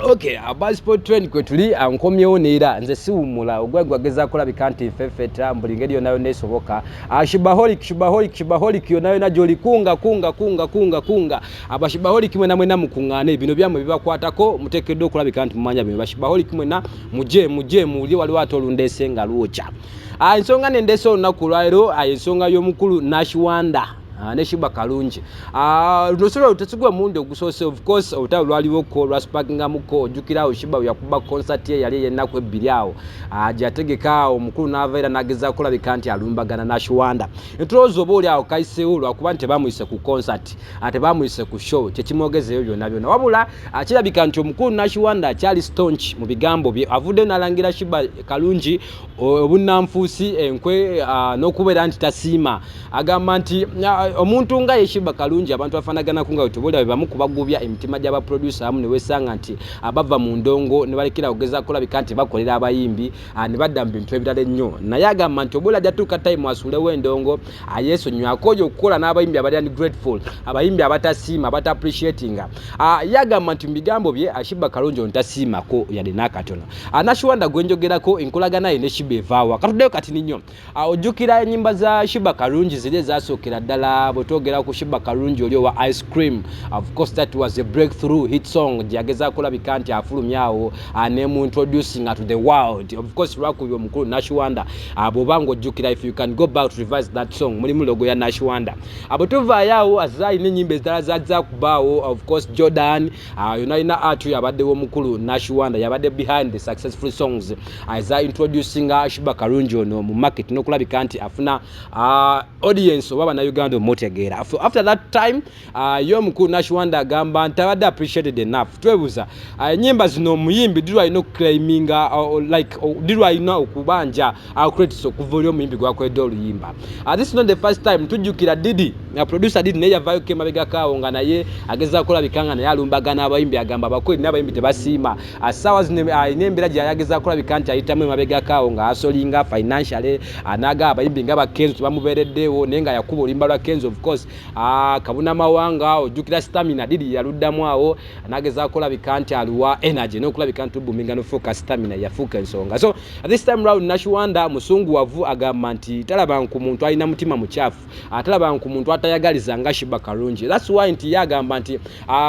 Okay, aba Sport Trend kwe tuli, nkomyewo neera nze siwummula ogwegwe agezaako kulabika nti ffeffeta buli ngeri yonna yonna esoboka. Shibaholic, Shibaholic, Shibaholic yonna yonna gy'oli, kunga kunga kunga kunga kunga Abashibaholic mwena mwena mukuŋŋaane, bino byammwe bibakwatako, muteekeddwa okulabika nti mumanya bino. Bashibaholic mwena muje muje muli, waliwo ate olundeese nga lwokya. Ensonga nendeese olunaku olwaleero, ensonga y'omukulu Nash Wonder ne Sheebah Kalungi. Luno solo tesigwa mulundi ogusoose. Of course olutalo lwaliwoko lwasparkingamuko. Ojjukira awo Sheebah bwe yakuba concert ye yali ey'ennaku 2 awo gye yategeka, omukulu n'ava era n'agezaako kulabika nti alumbagana Nash Wonder. Entulowooza oba oli awo kayiseewo lwakuba nti tebamuyise ku concert, tebamuyise ku show, kyekimwogezeeyo byonna byonna. Wabula kirabika nti omukulu Nash Wonder akyali staunch mu bigambo bye. Avuddeyo n'alangira Sheebah Kalungi obunnanfuusi, enkwe n'okubeera nti tasiima. Agamba nti omuntu nga ye Sheebah Kalungi, abantu bafaanaganaku nga wetubulira be bamu kubagubya emitima gy'abaproducer abamu ne weesanga nti bava mu ndongo ne balekera okugezaako kulabika nti bakolera abayimbi ne badda mu bintu ebirala ennyo. Naye agamba nti oba olajja tuuka time asuulewo endongo, yeesonyiwako oyo okukola n'abayimbi abali ungrateful, abayimbi abatasiima, abata appreciatinga. Ye agamba nti mu bigambo bye Sheebah Kalungi ono tasiimako yadde n'akatono. Nash Wonder gwe njogerako, enkolagana ye ne Sheebah evaawa? Katuddeyo katini nnyo. Ojjukira ennyimba za Sheebah Kalungi ziri ezasookera ddala? Bwe twogera ku Sheebah Kalungi oli owa Ice Cream, of course that was a breakthrough hit song gye yagezaako kulabika nti afulumyawo nemu introducing to the world. Of course lwakubibwa omukulu Nash Wonder. Bw'oba ng'ojjukira, if you can go back to revise that song, mulimu logo ya Nash Wonder. Bwe tuvaayo awo, azze alina ennyimba ezirala zazza kubaawo. Of course Jordan, yonna alina art yabaddewo omukulu Nash Wonder, yabadde behind the successful songs eza introducinga Sheebah Kalungi ono mu market n'okulabika nti afuna audience oba bannayuganda omutegeera. After that time, ye omukulu Nash Wonder agamba nti abadde appreciated enough. Twebuuza, ennyimba zino omuyimbi dirwa alina okuclaiminga, like dirwa alina okubanja credits okuva oli omuyimbi gwakoledde oluyimba? This is not the first time. Tujjukira Didi, producer Didi, naye yavaayo ko emabegako awo nga naye agezaako kulabika nga naye alumbagana abayimbi, agamba abakozi n'abayimbi tebasiima. Saawa zino alina embeera gyayagezaako kulabika nti ayitamu emabegako awo nga asolinga financially, n'agamba abayimbi nga bakenzo tebamubeereddeewo, naye nga yakuba oluyimba lwa Kenzo, of course Kabuna Mawanga. Ojjukira Stamina, Didi yaluddamu awo n'agezaako kulabika nti aluwa energy n'okulabika nti tubuminga nofuuka Stamina, yafuuka ensonga. So this time round Nash Wonder musunguwavu, agamba nti talaba ku muntu alina mutima mukyafu, talaba ku muntu atayagaliza nga Sheebah Kalungi. That's why nti ye agamba nti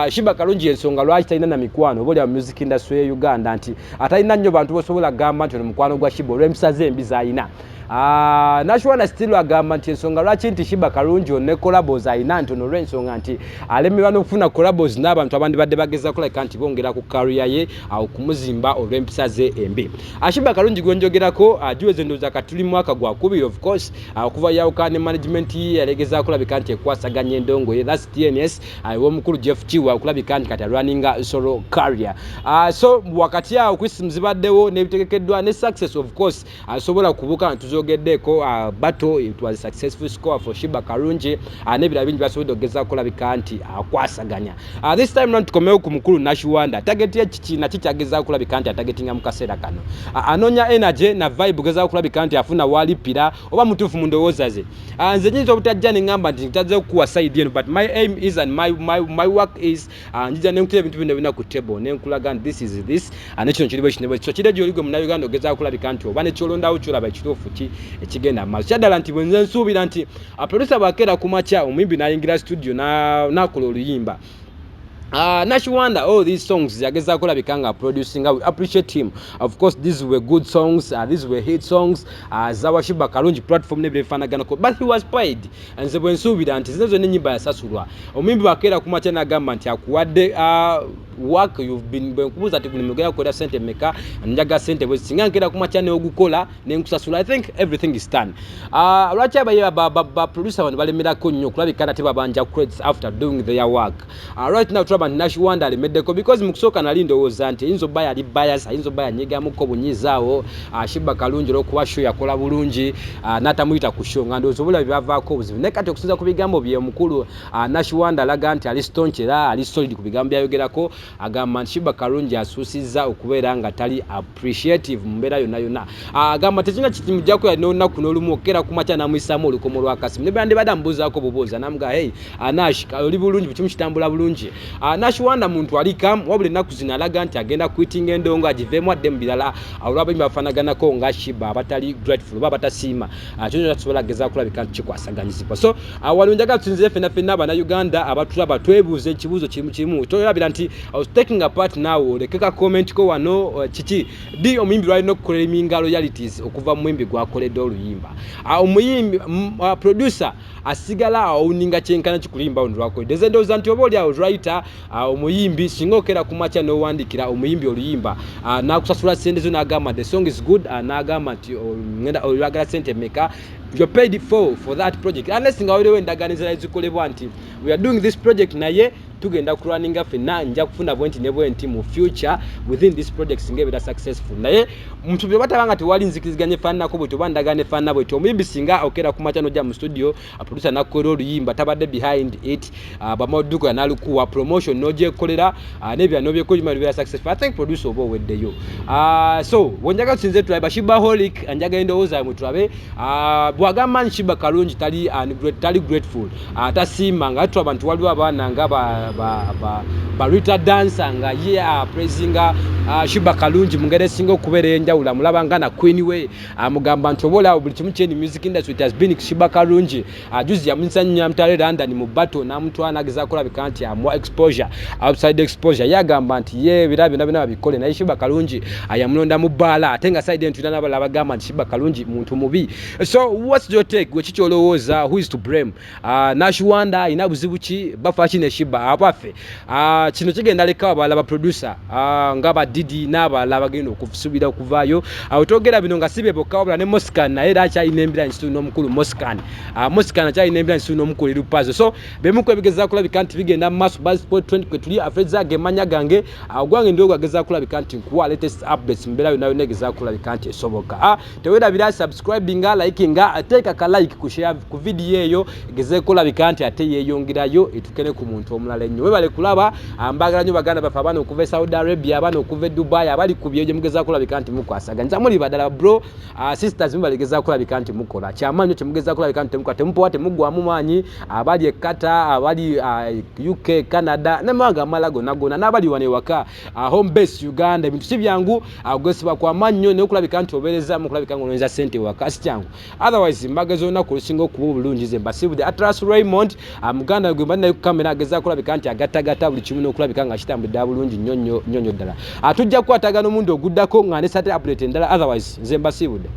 Sheebah Kalungi ensonga lwaki talina na mikwano oba olya mu music industry ye Uganda, nti atalina nnyo bantu bosobola kugamba nti ono mukwano gwa Sheebah olw'empisa ze embi z'alina. Nash Wonder still agamba nti ensonga lwaki nti Sheebah Kalungi ono ne collabos alina nti ono olw'ensonga nti alemerwa n'okufuna collabos n'abantu abandi badde bagezaako like nti bongera ku career ye okumuzimba olw'empisa ze embi. Sheebah Kalungi gwe njogerako giweze ndowooza kati tuli mwaka gwakubiri, of course okuva yawuka ne management ye yalegezaako kulabika nti ekwasaganya endongo ye, that's TNS, ew'omukulu Jeff Kiwa, okulabika nti kati alwaninga solo career. So wakati awo criticism zibaddewo n'ebitegekeddwa ne success, of course asobola kubuuka nga tuzogeddeeko. Battle, it was a successful score for Sheebah Kalungi, n'ebirala bingi basobodde okugezaako kulabika nti akwasaganya. This time round tukomewo ku mukulu Nash Wonder. Target ye kiki naki kyagezaako kulabika nti atargetinga mu kaseera kano? Anoonya energy na vibe, gezaako kulabika nti afuna walipira oba mutuufu mu ndowooza ze. Nze nyinza obutajja ne ŋŋamba nti ntazze okukuwa side eno, but my aim is and my work is njija nenkutera ebintu bino byonna ku table nenkulaga nti this is this, nekino kiri bwe kino bwe. So kiri gyoli gwe munnayuganda ogezaako kulabika nti oba nekyolondawo kyolaba ekituufu ki ekigenda mu maaso. Kyaddala nti bwe nze nsuubira nti producer bwakeera ku makya, omuyimbi n'ayingira studio n'akola oluyimba. Nash Wonder, all these songs yagezaako kulabika nga producing, we appreciate him. Of course these were good songs, these were hit songs, zawa Sheebah Kalungi platform n'ebyo ebifaanaganako, but he was paid. Nze bwe nsuubira nti zino zonna ennyimba yasasulwa. Omuyimbi bwakeera ku makya n'agamba nti akuwadde work you've been, bwe nkubuuza nti mugenda kukolera sente mmeka, njaga sente bwe singa nkeera ku makya n'ogukola nenkusasula, I think everything is done. Lwaki abaye ba producer bano balemerako nnyo okulabika nate babanja credits after doing their work? Right now tulaba nti Nash Wonder alemeddeko, because mu kusooka nali ndowooza nti ayinza obba yali bias, ayinza obba yanyigamuko bunyiizaawo Sheebah Kalungi olw'okuba show yakola bulungi, n'atamuyita ku show, nga ndowooza obulabi bavaako obuzibu. Naye kati okusinza ku bigambo bye, omukulu Nash Wonder alaga nti ali staunch era ali solid ku bigambo byayogerako. Agamba nti Sheebah Karungi asuusizza okubeera nga tali appreciative mu mbeera yonna yonna. Agamba tekirina kitimujjako yalina olunaku n'olumu okukeera ku makya n'amuyisaamu olukomo lwa kasimu ne bandibadde amubuuzaako bubuuza n'amuga, "Hey Nash, oli bulungi? Buli kimu kitambula bulungi?" Nash Wanda muntu alikamu, wabula ennaku zino alaga nti agenda kwitinga endongo agiveemu adde mu birala olw'abayimbi bafaanaganako nga Sheebah abatali grateful oba abatasiima. Kyo kyonna tusobola kugezaako kulabika nti kikwasaganyizibwa. So wano njagala tusinzire ffenna ffenna Abannayuganda abatulaba twebuuza ekibuuzo kimu kimu. Toyabira nti I was taking a part now, oleke ka comment ko wano. Kiki di omuyimbi lwalina okuclaiminga royalties okuva mu muyimbi gwakoledde oluyimba? Omuyimbi producer asigala awuninga kyenkana kikulimba luno lwakoledde. Nze ndowooza nti oba oli awo writer, omuyimbi singa okera ku makya n'owandikira omuyimbi oluyimba, n'akusasula sente zo n'agamba the song is good, n'agamba nti ngenda oyagala sente meka, you're paid for that project, unless nga waliwo endagaano ezirala ezikolebwa nti we are doing this project naye tugenda kulwaninga ffenna, nja kufuna bwenti ne bwenti mu future within this project singa ebeera successful. Naye muntu bwe bataba nga tewali nzikiriziganya efaananako bweti oba ndagaano efaanana bweti, omuyimbi singa okera ku makya n'ojja mu studio, producer nakukolera oluyimba, tabadde behind it, bamaduka n'alukuwa promotion n'ogyekolera, n'ebirala n'obyekolera, bibeera successful, I think producer oba oweddeyo. So bwenjaga tusinze tulabe Sheebaholic, njagala endowooza yamwe tulabe. Bw'agamba nti Sheebah Karungi tali grateful, tasiima, nga tulaba nti waliwo abaana nga ba Rita Dancer nga ye apraisinga Sheebah Karungi mu ngeri esinga okubeera ey'enjawulo, amulaba nga na queen we, amugamba nti oba olaba buli kimu kyeni music industry, it has been Sheebah Karungi. Juzi yamusanyunya mutale London mu battle n'amutwala n'agezaako kulabika nti amuwa exposure, outside exposure. Ye agamba nti ye ebirala byonna byonna babikole, naye Sheebah Karungi yamulonda mu bbaala, ate nga side eno tulina n'abalala bagamba nti Sheebah Karungi muntu mubi. So what's your take? Gwe kikyolowooza, who is to blame? Nash Wanda alina buzibu ki bafa ki ne Sheebah? Abaffe, kino kigenda leka abalala ba producer nga ba Didi n'abalala bagenda okusuubira okuvaayo. Awo twogera bino nga si be bokka, wabula ne Moscan naye era akyalina embira nsitu n'omukulu Moscan. Moscan akyalina embira nsitu n'omukulu Lil Pazo. So bemuku ebigezaako kulabika nti bigenda mu maaso. Buzz Sport 20 kwe tuli, Afreza gemanya gange ogwange ndi ogwo agezaako kulabika nti nkuwa latest updates mu mbeera yonna yonna egezaako kulabika nti esoboka. Teweerabira subscribinga, likinga, teeka ka like ku share ku video eyo egezeeko kulabika nti ate yeeyongerayo etukene ku muntu omulala ennyo. Webale kulaba. Mbagala nnyo baganda baffe, abaana okuva e Saudi Arabia, abaana okuva e Dubai, abali ku byejo mugezaako kulabika nti mukwasaganyiza muli badala bro, sisters, mubalegezaako kulabika nti mukola kyamaanyi kyemugezaako kulabika nti temukola, temupowa, temuggwamu maanyi. Abali e Qatar, abali UK, Canada n'amawanga amalala gonna gonna, n'abali wano ewaka, home base Uganda, ebintu si byangu, ogezesebwa kwa maanyi nnyo, naye okulabika nti obeerezamu okulabika nga ononyeza ssente ewaka si kyangu. Otherwise mbageza olunaku olusinga okuba obulungi. Ze mbasibudde Atlas Raymond, muganda gwe mbadde naye ku kamera agezaako kulabika nti agattagatta buli kimu n'okulabika nga kitambudde bulungi nnyo nnyo nnyo nnyo ddala. Tujja kukwatagana omundi oguddako nga ne sate update endala. Otherwise nze mbasiibudde.